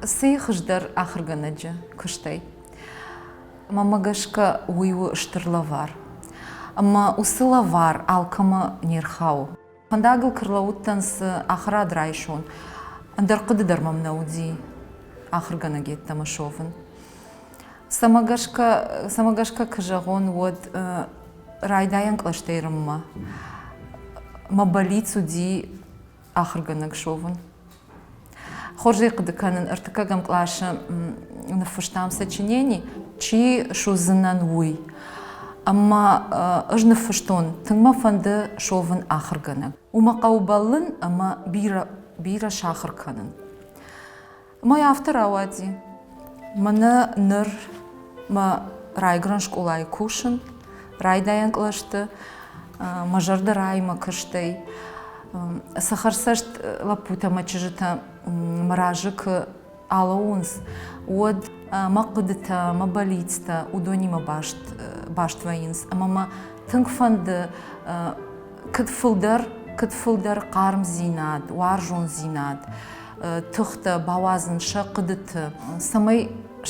Цы и хуыздӕр ахуыргӕнӕджы куыстӕй? Мӕнмӕ гӕсгӕ, уый у стыр лӕвар. Ӕмӕ уыцы лӕвар алкӕмӕ не рхауы. Фӕндагыл куы рлӕууыдтӕн, цы ахуырад райсон, ӕндӕр хъуыды дӕр мӕм нӕ уыди ахуыргӕнӕг йеддӕмӕ суӕвын. Цӕмӕ гӕсгӕ, цӕмӕ гӕсгӕ куы зӕгъон, уӕд райдайӕн кълӕстӕй рынмӕ мӕ бӕллиц уыди ахуыргӕнӕг суӕвын. Хорз ӕй хъуыды кӕнын, ӕртыккӕгӕм къласы ныффыстам сочинени, чи суыдзынӕн, уый. Ӕмӕ ӕз ныффыстон, тынг мӕ фӕнды суӕвын ахуыргӕнӕг. Уымӕ хъӕуы бӕллын ӕмӕ бирӕ, бирӕ сахуыр кӕнын. Мӕ афтӕ рауади. Мӕнӕ ныр мӕ райгуырӕн скъолайы кусын, райдайӕн кълӕсты, мӕ зӕрдӕ райы мӕ куыстӕй. Цӕхӕрцӕст лӕппутӕ мӕ чызджытӕ мӕ разы куы алӕууынц, уӕд мӕ хъуыдытӕ, мӕ бӕллицтӕ уыдонимӕ баст, баст вӕййынц. Ӕмӕ мӕ тынг фӕнды куыд фылдӕр, куыд фылдӕр хъармдзинад, уарзондзинад, тыхтӕ бауадзын сӕ хъуыдыты, цӕмӕй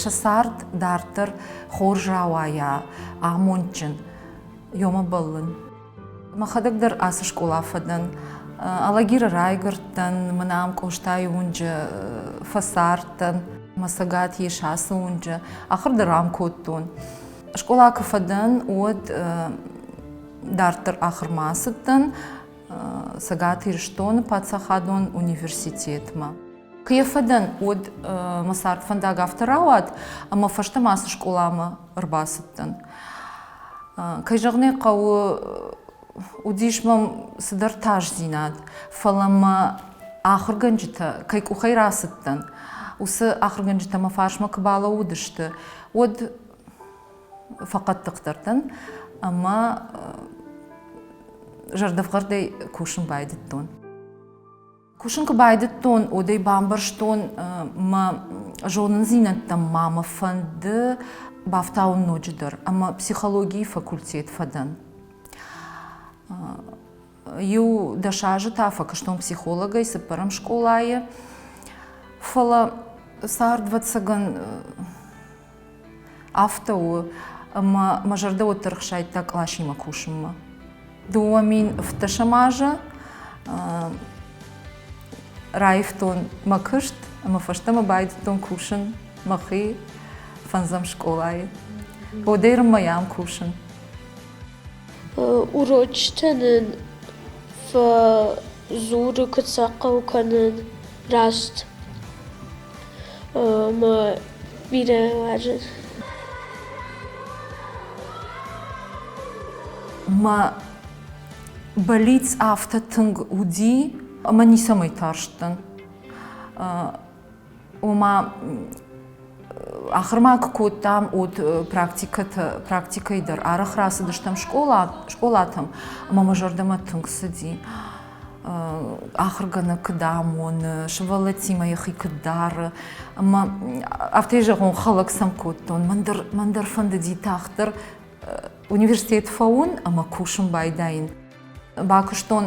сӕ цард дарддӕр хорз рауайа, амондджын. Ёмӕ бӕллын. Мӕхӕдӕг дӕр ацы скъола фӕдӕн. Алагиры райгуырдтӕн, мӕн ам Къостайы уынджы фӕцардтӕн. Мӕ цӕгат ис ацы уынджы. Ахуыр дӕр ам кодтон. Скъола куы фӕдӕн, уӕд дарддӕр ахуырмӕ ацыдтӕн Цӕгат Ирыстоны паддзахадон университетмӕ. Куы йӕ фӕдӕн, уӕд мӕ цардфӕндаг афтӕ рауад, ӕмӕ фӕстӕмӕ ацы скъоламӕ ӕрбацыдтӕн. Кӕй зӕгъын ӕй хъӕуы, уыдис мӕм цыдӕр тасдзинад, фӕлӕ мӕ ахуыргӕнджытӕ кӕй къухӕй рацыдтӕн, уыцы ахуыргӕнджытӕ мӕ фарсмӕ куы балӕууыдысты, уӕд фӕхъӕддыхдӕр дӕн ӕмӕ зӕрдӕвгъӕрдӕй кусын байдыдтон. Кусын куы байдыдтон, уӕд ӕй бамбӕрстон, мӕ зонындзинӕдтӕм ма мӕ фӕнды бафтауын ноджыдӕр ӕмӕ психологийы факультет фӕдӕн. Иу дӕс азы та фӕкуыстон психологӕй цыппӕрӕм скъолайы, фӕлӕ цард, ӕвӕццӕгӕн, Афтӕ у, ӕмӕ мӕ зӕрдӕ уӕддӕр ӕхсайдта къласимӕ кусынмӕ. 2015 азы раивтон мӕ куыст ӕмӕ фӕстӕмӕ байдыдтон кусын мӕхи фӕндзӕм скъолайы. Уӕдӕй рынмӕ ам кусын. Урочытӕ нын фӕдзуры, куыд сӕ хъӕуы кӕнын раст. Ӕмӕ бирӕ уарзын. Мӕ бӕллиц афтӕ тынг уыди, ӕмӕ ницӕмӕй тарстӕн. Ома ахуырмӕ куы кодтам, уӕд практикӕтӕ, практикӕйы дӕр арӕх рацыдыстӕм скъола, скъолатӕм, ӕмӕ мӕ зӕрдӕмӕ тынг цыди. Ахуыргӕнӕг куыд амоны, сывӕллӕттимӕ йӕхи куыд дары. Ӕмӕ афтӕ зӕгъон, хӕлӕг сӕм кодтон. Мӕн дӕр, мӕн дӕр фӕндыди тагъддӕр университет фӕуын ӕмӕ кусын байдайын. Бакуыстон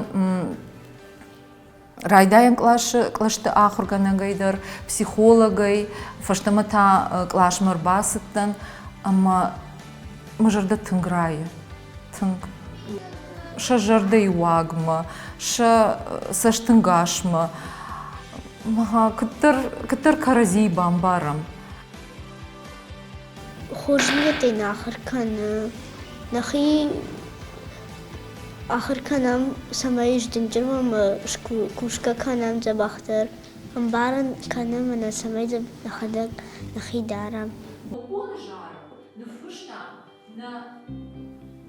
Райдайӕн къласы кълӕсты ахуыргӕнӕгӕй дӕр, психологӕй, фӕстӕмӕ та къласмӕ ӕрбацыдтӕн ӕмӕ мӕ зӕрдӕ тынг райы, тынг. Сӕ зӕрдӕйы уагмӕ, сӕ цӕстӕнгасмӕ куыддӕр, куыддӕр кӕрӕдзийы бамбарӕм. Хорз минӕтӕй нӕ ахуыр кӕны. Нӕхи ахуыр кӕнӕм, цӕмӕй сдынджырмӕ ӕмӕ кусгӕ кӕнӕм дзӕбӕхдӕр. Ӕмбарын кӕнӕм ӕнӕ цӕмӕй дзы нӕхӕдӕг нӕхи дарӕм.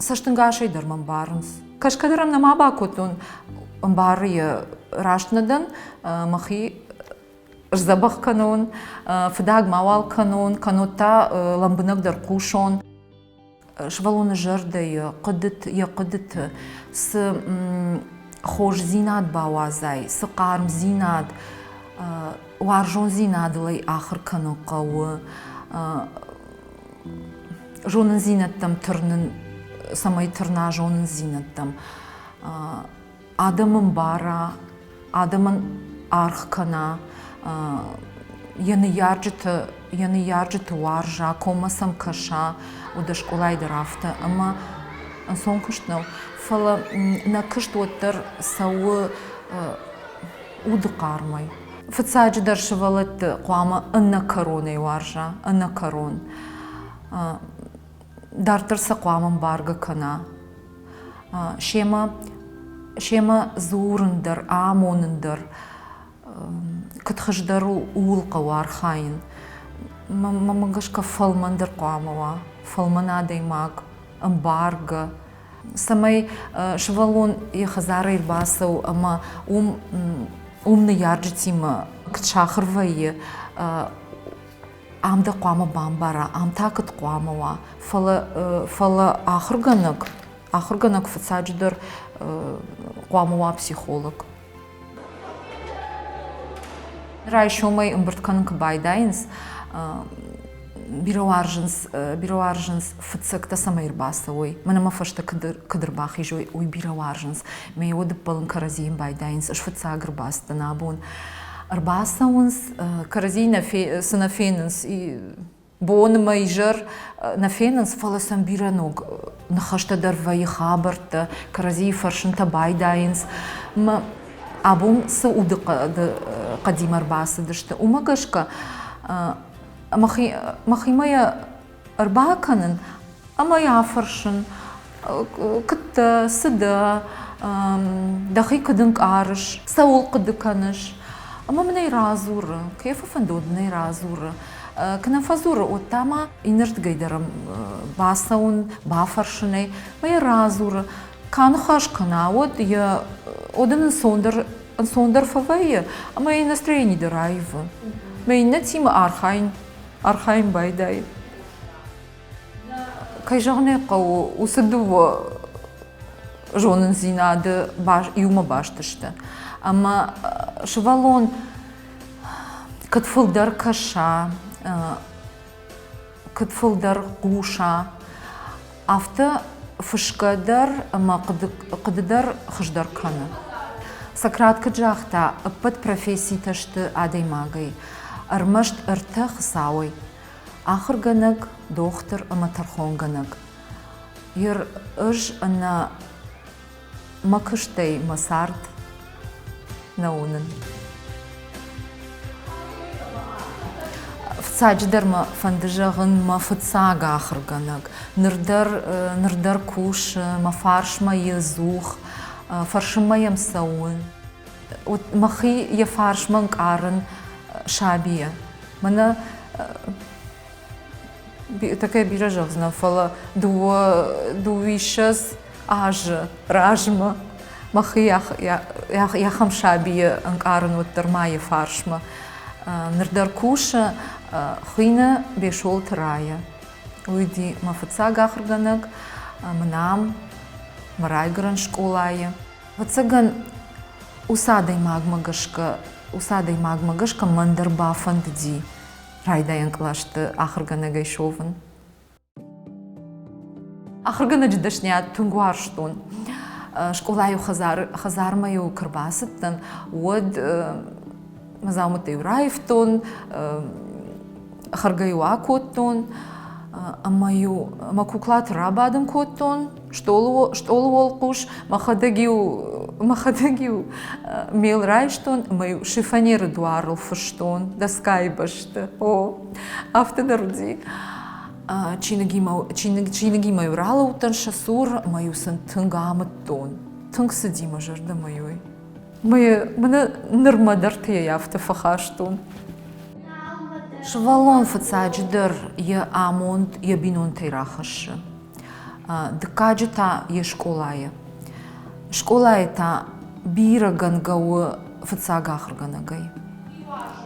Цӕстӕнгасӕй дӕр мӕ мбарынц. Кӕсгӕ дӕр ӕм нӕма бакодтон, ӕмбары йӕ, раст нӕ дӕн, мӕхи сдзӕбӕх кӕнон, фыдаг мауал кӕнон, кӕннод та лӕмбынӕгдӕр хъусон. Сывӕллоны зӕрдӕйы, хъуыдыт, йӕ хъуыдыты цы хорздзинад бауадзай, цы хъармдзинад, уарзондзинадыл ӕй ахуыр кӕнын хъӕуы, зонындзинӕдтӕм тырнын, цӕмӕй тырна зонындзинӕдтӕм. Адӕм ӕмбара, адӕмӕн аргъ кӕна. Йӕ ныййарджыты, йӕ ныййарджыты уарза, коммӕ сӕм кӕса, уыд скъолайы дӕр афтӕ. Ӕмӕ ӕнцон куыст нӕу. Фӕлӕ нӕ куыст уӕддӕр цӕуы уды хъармӕй. Фыццаджыдӕр сывӕллӕтты хъуамӕ ӕнӕкӕронӕй уарза, ӕнӕкӕрон. Дарддӕр сӕ хъуамӕ ӕмбаргӕ кӕна. Семӕ, семӕ дзурын дӕр, амонын дӕр, куыд хуыздӕр у, ууыл хъӕуы архайын. Мӕнмӕ гӕсгӕ фӕлмӕндӕр хъуамӕ уа, фӕлмӕн адӕймаг, ӕмбаргӕ, цӕмӕй сывӕллон йӕ хӕдзарӕй ӕрбацӕуы ӕмӕ уым, уым ныййарджытимӕ куыд сахуыр вӕййы, ам дӕ хъуамӕ бамбара, ам та куыд хъуамӕ уа. Фӕлӕ, фӕлӕ ахуыргӕнӕг, ахуыргӕнӕг фыццаджыдӕр хъуамӕ уа психолог. Райсомӕй ӕмбырд кӕнын куы байдайынц, бирӕ уарзынц, бирӕ уарзынц фыццӕгтӕ цӕмӕй ӕрбацӕуой, мӕнӕ мӕ фӕстӕ куыд ӕрбахизой, уый бирӕ уарзынц. Мӕ уӕд ӕппӕлын кӕрӕдзийӕн байдайынц, ӕз фыццаг ӕрбацыдтӕн абон. Ӕрбацӕуынц, кӕрӕдзийы нӕ цы нӕ фенынц, Бонмӕ изӕр нӕ фенынц, фӕлӕ сӕм бирӕ ног ныхӕстӕ дӕр вӕййы, хабӕрттӕ, кӕрӕдзийы фӕрсынтӕ байдайынц. Мӕ абон цы удыхъӕды хъӕдимӕ ӕрбацыдысты, уымӕ гӕсгӕ мӕхимӕ йӕ ӕрбакӕнын ӕмӕ йӕ афӕрсын, куыд дӕ, цы дӕ, дӕхи куыд ӕнкъарыс, цӕуыл хъуыды кӕныс. Ӕмӕ мын ӕй радзуры, кӕй фӕфӕнды, уӕд мын ӕй радзуры. Куы нӕ фӕдзуры, уӕд та ма иннӕрдыгӕй дӕр бацӕуын, бафӕрсын ӕй, ӕмӕ йӕ радзуры. Кӕ ныхас кӕна, уӕд йӕ уӕд ын ӕнцондӕр, ӕнцондӕр фӕвӕййы ӕмӕ йӕ настроени дӕр аивы. Мӕ иннӕтимӕ архайын, архайын байдайы. Кӕй зӕгъын ӕй хъӕуы, уыцы дыууӕ зонындзинады иумӕ баст сты. Ӕмӕ сывӕллон куыд фылдӕр кӕса, куыд фылдӕр хъуса, афтӕ фысгӕ дӕр ӕмӕ хъуыды дӕр хуыздӕр кӕны. Сократ куыд загъта, ӕппӕт професситӕ сты адӕймагӕй, ӕрмӕст ӕртӕ Хуыцауӕй. Ахуыргӕнӕг, дохтыр ӕмӕ тӕрхонгӕнӕг. Ер ӕз ӕнӕ мӕ куыстӕй мӕ цард нӕ уынын. Фыццаджыдӕр мӕ фӕнды зӕгъын мӕ фыццаг ахуыргӕнӕг. Ныр дӕр, ныр дӕр кусы, мӕ фарсмӕ ӕдзух, фӕрсынмӕ йӕм цӕуын. Мӕхи йӕ фарсмӕ нкъарын сабийӕ. Мӕнӕ такӕ бирӕ зӕгъдзынӕн, фӕлӕ дыууӕ дыууиссӕдз азы размӕ мӕхи йӕхӕм сабийы ӕнкъарын уӕддӕр ма йӕ фарсмӕ. Ныр дӕр кусы, хуыйны Бесолты Рая. Уый уыди мӕ фыццаг ахуыргӕнӕг, мын ам, мӕ райгуырӕн скъолайы. Ӕвӕццӕгӕн, уыцы адӕймагмӕ гӕсгӕ, уыцы адӕймагмӕ гӕсгӕ мӕн дӕр бафӕндыди райдайӕн кълӕсты ахуыргӕнӕгӕй суӕвын. Ахуыргӕнӕджы дӕсниад тынг уарзтон. Скъолайы хӕдзар, хӕдзармӕ-иу куы рбацыдтӕн, уӕд мӕ дзаумӕттӕ-иу раивтон, хӕргӕ-иу акодтон ӕмӕ-иу мӕ куклаты рабадын кодтон стъолы, стъолы уӕлхъус, мӕхӕдӕг-иу мӕхӕдӕг-иу мел райстон ӕмӕ-иу шифонеры дуарыл фыстон доскайы бӕсты. О, афтӕ дӕр уыди. Чиныгимӕ, чиныг, чиныгимӕ-иу ралӕудтӕн сӕ цур ӕмӕ-иу сын тынг амыдтон. Тынг цыди мӕ зӕрдӕмӕ-иу. Мӕнӕ нырмӕ дӕр та йӕ афтӕ фӕхастон. Сывӕллон фыццаджыдӕр йӕ амонд йӕ бинонтӕй рахӕссы. Дыккаджы та йе скъолайы. Скъолайы та бирӕ гӕнгӕ у фыццаг ахуыргӕнӕгӕй.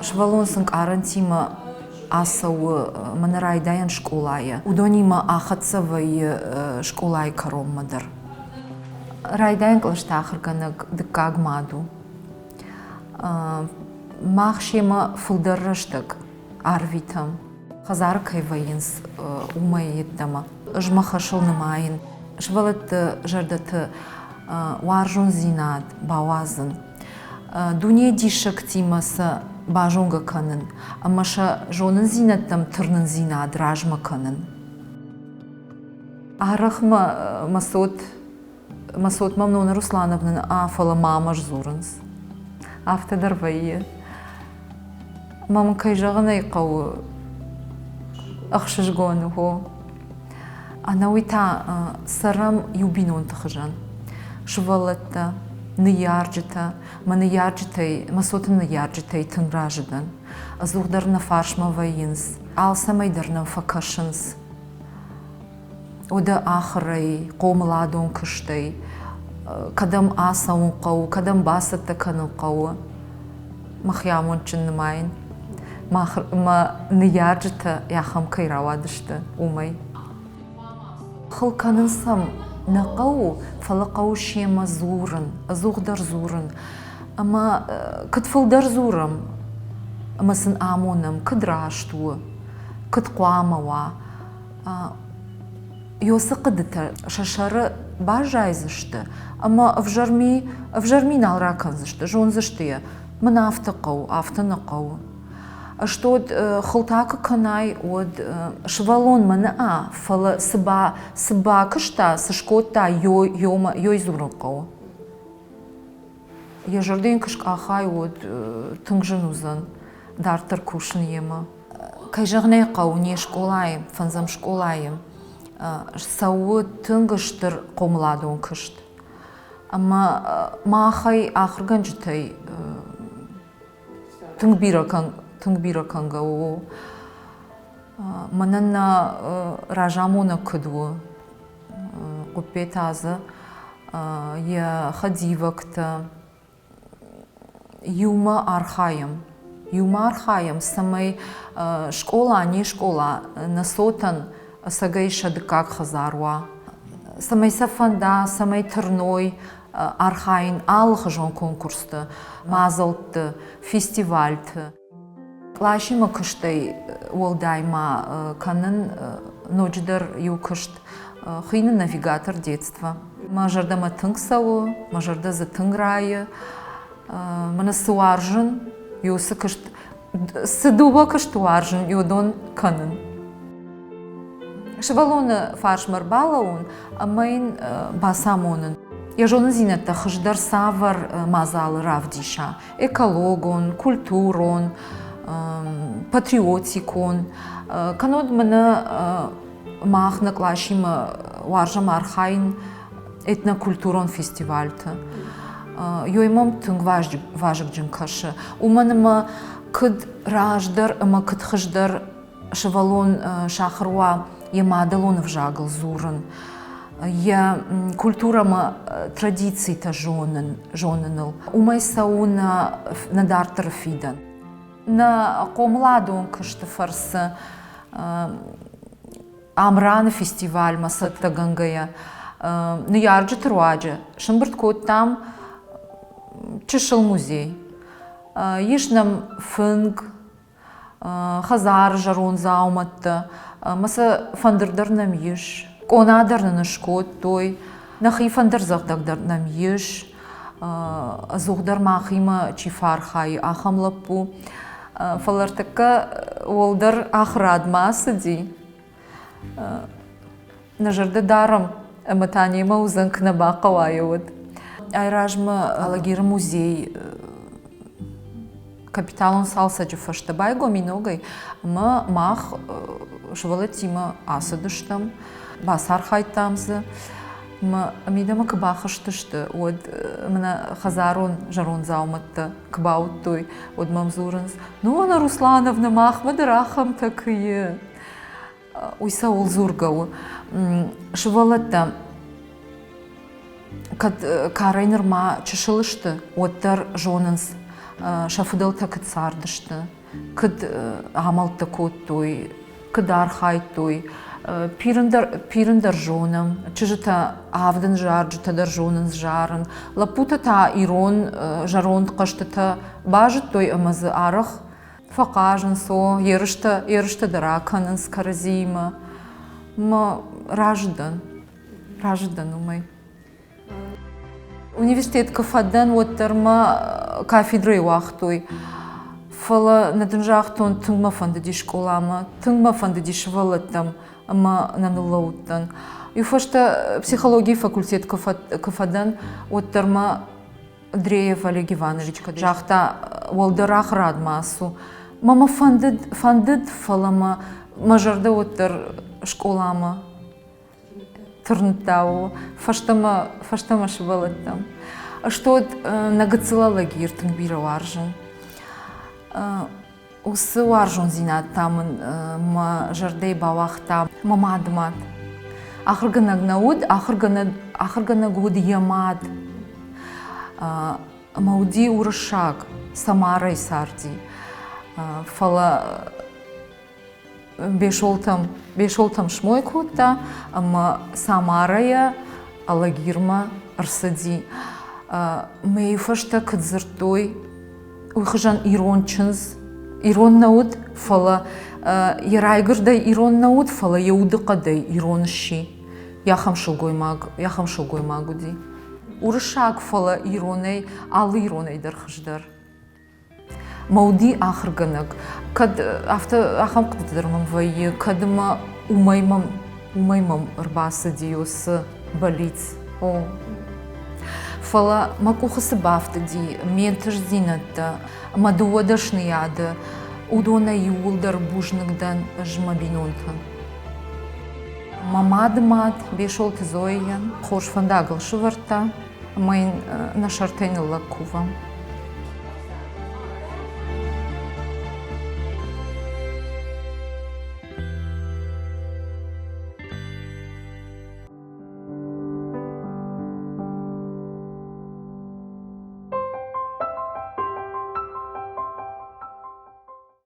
Сывӕллон сын къарӕнтимӕ ацӕуы мӕнӕ райдайӕн скъолайы. Уыдонимӕ ахӕццӕ вӕййы скъолайы кӕронмӕ дӕр. Райдайӕн кълӕсты ахуыргӕнӕг дыккаг мад у. Мах семӕ фылдӕр рӕстӕг арвитӕм. Хӕдзары кӕй вӕййынц, уымӕй йеддӕмӕ. Ӕз мӕ хӕсыл нымайын сывӕллӕтты зӕрдӕты уарзондзинад бауадзын. Дунейы диссӕгтимӕ сӕ базонгӕ кӕнын ӕмӕ сӕ зонындзинӕдтӕм тырнындзинад размӕ кӕнын. Арӕх мӕ мӕ цот мӕ цот мӕм Нона Руслановна нӕ, фӕлӕ мамӕ сдзурынц. Афтӕ дӕр вӕййы. Мӕ мын кӕй зӕгъын ӕй хъӕуы, ӕхсызгон у. Ӕнӕуый та цӕрӕм иу бинонты хуызӕн. Сывӕллӕттӕ, ныййарджытӕ, мӕ ныййарджытӕй, мӕ цоты ныййарджытӕй тынг разы дӕн. Ӕдзухдӕр нӕ фарсмӕ вӕййынц, алцӕмӕй дӕр нӕм фӕкӕсынц. Уӕдӕ ахуырӕй, хъомыладон куыстӕй, кӕдӕм ацӕуын хъӕуы, кӕдӕм бацӕттӕ кӕнын хъӕуы, мӕхи амондджын нымайын, мӕ ныййарджытӕ ахӕм кӕй рауадысты, уымӕй. Хыл кӕнын сӕм нӕ хъӕуы, фӕлӕ хъӕуы семӕ дзурын, ӕдзухдӕр дзурын. Ӕмӕ куыд фылдӕр дзурӕм ӕмӕ сын амонӕм, куыд раст у, куыд хъуамӕ уа, Ёсы хъуыдытӕ сӕ сӕры баззайдзысты ӕмӕ ӕвзӕр ми, ӕвзӕр ми нал ракӕндзысты, зондзысты йӕ, мӕн афтӕ хъӕуы, афтӕ нӕ хъӕуы. Ӕз хылтӕ куы кӕнай, уӕд сывӕллон мӕнӕ, фӕлӕ цы, ба, цы бакуыста, цы скодта, ёй дзурын хъӕуы. Йӕ зӕрдӕ йын куы скъахай, уӕд тынг зын уыдзӕн дарддӕр кусын йемӕ. Кӕй зӕгъын ӕй хъӕуы, не скъолайы, фӕндзӕм скъолайы цӕуы тынг стыр хъомыладон куыст. Ӕмӕ махӕй, ахуыргӕнджытӕй тынг бирӕ, тынг бирӕ кӕнгӕ у. Мӕнӕн нӕ разамонӕг куыд у, Хъуппетӕ дзы йӕ хӕдивӕгтӕ иумӕ архайӕм. Иумӕ архайӕм, цӕмӕй скъола, не скъола нӕ цотӕн ӕцӕгӕй сӕ дыккаг хӕдзар уа. Цӕмӕй сӕ фӕнда, цӕмӕй тырной архайын алыхуызон конкурсты, мадзӕлтты, фестивальты. Къласимӕ куыстӕй уӕлдай ма кӕнын ноджыдӕр иу куыст, хуыйны навигатор детства. Мӕ зӕрдӕмӕ тынг цӕуы, мӕ зӕрдӕ дзы тынг райы. Мӕнӕ цы уарзын, уыцы куыст, цы дыууӕ куысты уарзын, уыдон кӕнын. Сывӕллоны фарсмӕ ӕрбалӕууын ӕмӕ йын бацамонын, йӕ зонындзинӕдтӕ хуыздӕр цавӕр мадзалы равдиса, экологон, культурон, патриотикон. Кӕннод мӕнӕ мах нӕ къласимӕ уарзӕм архайын этнокультурон фестивальты. Ёй мӕм тынг вазыгджын кӕсы, уымӕн ӕмӕ куыд раздӕр ӕмӕ куыд хуыздӕр сывӕллон сахуыр уа йӕ мадӕлон ӕвзагыл дзурын, йӕ культурӕмӕ традицитӕ зонын, зоныныл. Уымӕй цӕуы нӕ, нӕ дарддӕры фидӕн. Нӕ хъомыладон куысты фӕрцы Амраны фестивальмӕ цӕттӕгӕнгӕйӕ ныййарджыты руаджы сӕмбырд кодтам чысыл музей. Ис нӕм фынг, хӕдзары зӕронд дзаумӕттӕ ӕмӕ сӕ фӕндыр дӕр нӕм ис, къона дӕр нын скодтой, нӕхи фӕндырдзӕгъдӕг дӕр нӕм ис, ӕдзухдӕр махимӕ чи фӕархайы, ахӕм лӕппу. Фӕлӕ ӕртӕккӕ уӕлдӕр ахуырадмӕ ацыди. Нӕ зӕрдӕ дарӕм, ӕмӕ та немӕ уыдзӕн, куы нӕ бахъӕуа, уӕд. Айразмӕ Алагиры музей капиталон цалцӕджы фӕстӕ байгом и ногӕй, ӕмӕ мах сывӕллӕттимӕ ацыдыстӕм, бацархайдтам дзы. Ӕмӕ мидӕмӕ куы бахызтысты, уӕд мӕнӕ хӕдзарон зӕронд дзаумӕттӕ куы бауыдтой, уӕд мӕм дзурынц, Нона Руслановна, махмӕ дӕр ахӕмтӕ куы и. Уый цӕуыл дзургӕ у? Сывӕллӕттӕ кӕд карӕй нырма чысыл сты, уӕддӕр зонынц, сӕ фыдӕлтӕ куыд цардысты, куыд амӕлттӕ кодтой, куыд архайдтой. Пирын дӕр, пирын дӕр зонӕм, чызджытӕ авдын зарджытӕ дӕр зонынц зарын, лӕппутӕ та ирон зӕронд хъӕзтытӕ базыдтой ӕмӕ дзы арӕх фӕхъазынц, о, ерыстӕ, ерыстӕ дӕр акӕнынц кӕрӕдзиимӕ. Мӕ разы дӕн, разы дӕн уымӕй. Университет куы фӕдӕн, уӕддӕр мӕ кафедрӕйы уагътой. Фӕлӕ нӕ дын загътон, тынг мӕ фӕндыди скъоламӕ, тынг мӕ фӕндыди сывӕллӕттӕм ӕмӕ нӕ ныллӕууыдтӕн. Иу фӕстӕ психологийы факультет куы фӕдӕн, уӕддӕр мӕ Дреев Олег Иванович куыд загъта, уӕлдӕр ахуырадмӕ ацу. Мӕ мӕ фӕндыд, фӕндыд, фӕлӕ мӕ мӕ зӕрдӕ уӕддӕр скъоламӕ тырныдта у фӕстӕмӕ, фӕстӕмӕ сывӕллӕттӕм. Стод нӕ гыццыл Алагир тынг бирӕ уарзын. Уыцы уарзондзинад та мын мӕ зӕрдӕйы бауагъта мӕ мады мад. Ахуыргӕнӕг нӕ уыд, ахуыргӕнӕг, ахуыргӕнӕг уыд йӕ мад. Ӕмӕ уыди уырыссаг, Самарайы царди. Фӕлӕ Бесолтӕм, Бесолтӕм смой кодта ӕмӕ Самарайӕ Алагирмӕ ӕрцыди. Мӕйы фӕстӕ куыд дзырдтой, уый хуызӕн ирон чындз ирон нӕ уыд, фӕлӕ йӕ райгуырдӕй ирон нӕ уыд, фӕлӕ йӕ удыхъӕдӕй ирон сси. Йахӕм сылгоймаг, йахӕм сылгоймаг уыди. Уырыссаг, фӕлӕ иронӕй, алы иронӕй дӕр хуыздӕр. Мӕ уди ахуыргӕнӕг, кӕд афтӕ ахӕм хъуыдыты дӕр мӕм вӕййы, кӕд мӕ уымӕй мӕм уымӕй мӕм ӕрбацыди уыцы бӕллиц. О. Фӕлӕ мӕ къухы цы бафтыди, ме нтыстдзинӕдтӕ, мӕ дыууӕ дӕсныйады, уыдонӕй иууылдӕр бузныг дӕн ӕз мӕ бинонтӕн. Мӕ мады мад Бесолты Зояйӕн хорз фӕндагыл сывӕрдта ӕмӕ йын нӕ сӕртӕй ныллӕг кувӕм.